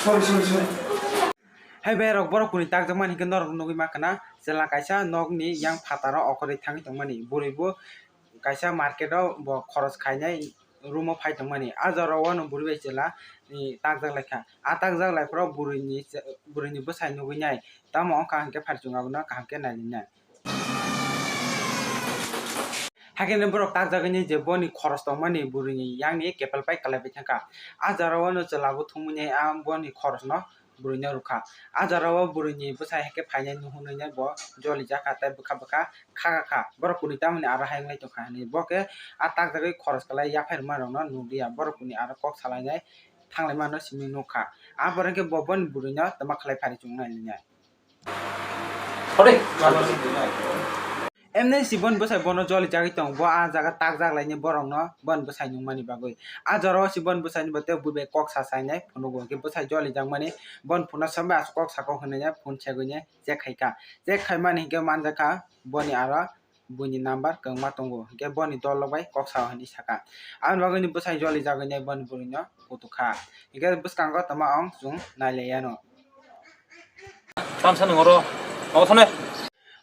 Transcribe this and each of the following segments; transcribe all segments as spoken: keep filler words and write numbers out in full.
Hai bai rok, borok kuni takjakmani hinkhe norok nugwi mankha na, chwla kaisa nokni yang phataro okhorwi thangwi tongmani, bwrwi bo kaisa market o bo khoros khainai room o phai tongmani. A jora o no bwrwi bai chwla ni takjak laikha. A takjak laikha rok bwrwi ni, bwrwi ni bwsai nugwi nai. Tamo wngkha hinkhe phari chwng abono kaham khe nai nai. Hakhe borok takjagwi ni je boni khoros tongmani bwrwi ni yang ni kepel pai kwlai bai thangkha. A jora o no chwla bo thumwi nai a boni khoros no bwrwi no rwkha. A jora o bwrwi ni bwsai hakhe phainai nuhunwi nai bo joli jakha tei bwkha bwkha kha kha kha. Borok kuni tamoni aro hai wnglai tongkha hinwi bo khe a takjagwi khoros kwlai yaphai rwma rok no nukliya. Borok kuni aro kok salainai thanglai mano simi nukha. A borok khe bo boni bwrwi no twma khlai phari chwng nai nai. Emni si boni bwsai bono joli jagwi tong, bo a jaga takjak laini borokno boni bwsai nungmani bagwi. A jora o si boni bwsai ni bo tei bui bai kok sa sainai phunugo, hinkhe bwsai joli jakmani boni phunukno sombai aswk kok saka o hinwi phun segwi check khaikha. Check khaimani hinkhe manjakha boni aro buini number kwbangma tongo, hinkhe boni dol rok bai kok sao hinwi saka. Aboni bagwi ni bwsai joli jagwi nai boni bwrwi no kutukha, hinkhe bwskango twma ong chwng nai laiya no. Tamsa nung oro. Obo thane.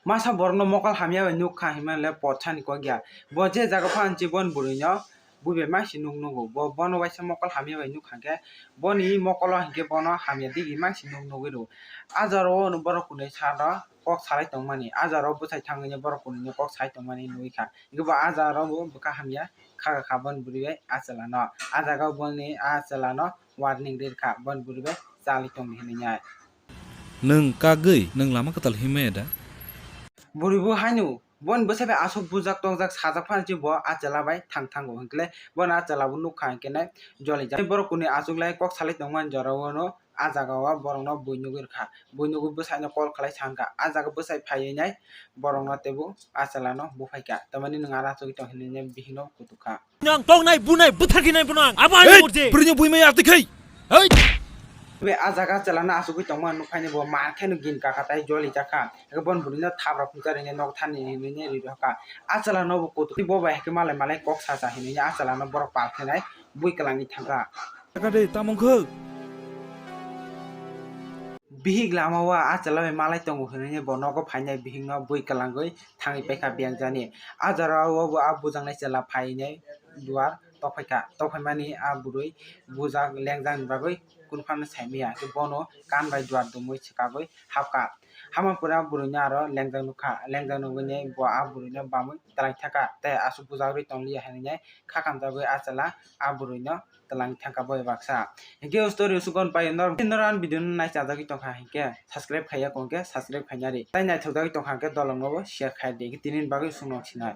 Masa borokno mokol hamya bai nukha hinmale potsani kok ya. Bo je jaga phan chi bon bwrwino bui bai masi nuk nugo. Bo bono waisa mokol hamya bai nukha khe boni mokolo hinkhe bono hamya digi masi nuk nugwi rwo. A jora o borok kunui salo kok salai tongmani. A jora o bwsai thangwi borok kunui kok sai tongmani nugwi kha. Hinkhe bo a jora o bo bwkha hamya kha kha bon bwrwi bai a chwla no. A jaga o boni a chwla no warning ri rwkha, boni bwrwi bai chali tongdi hinwi nai. Nwng kagwi nwng lama kwtal himya da? Bwrwi bo haino boni bwsai bai aswk bujak tokjak sajak phano se bo a chwla bai thang thango, hinkhe bono a chwla bo nukha hinkhe nai joli jak. Borok kuni achuk lai kok salai tongmani jora o no a jaga o borok no bui nugwi rwkha, bui nugwi bwsai no call khlai sa wngkha, a jaga bwsai phaiwi nai borok no teibo a chwla no buphaikha, tamani nwng aro achugwi tong hinwi bihik no kutukha. Nang tongnai bunai bwtharkhinai bono ang abo ani murti. Bwrwino buimai atwi khai. Hei! Be a jaga chwla no achugwi tongma nukhaini bo mar khe no gin kaka tai joli jakha. Eke bon bwrwi no thap rok phuncha ringya nok thani hinwi ri rokha. A chwla no bo kutuk bo bai hwnkhe malai malai kok sacha hinwi a chwla no borok pal khenai bui kwlangwi thangkha. Kaka de tamung khuk. Bihik lama o a chwla bai malai tongo hinwi bo nogo phainai bihik no bui kwlangwi thangwi paikha biyang jani. A jora o bo a bujaknai chwla phainai duar tokphaikha. Tokphaimani a bwrwi bujak lengjak ni bagwi kunu phano saimaya. Khe bono kan bai duar dumwi swkagwi hapkha. Hama pore a bwrwi no aro lengjak nukha. Lengjak nugwi bo a bwrwi no bamwi twlang thangkha. Tei aswk bujak rwi tongliya hinwi kha kamjagwi a chwla a bwrwi no twlang thangkha bo baksa. Hinkhe o story o sukon pai nor, nor ani video no nai chajagwi tongkha hinkhe subscribe khaiya kongkhe subscribe khaina di. Tai naithok jagwi tongkha hinkhe dolong no bo share khai di. Tini ni bagwi sung no sinai.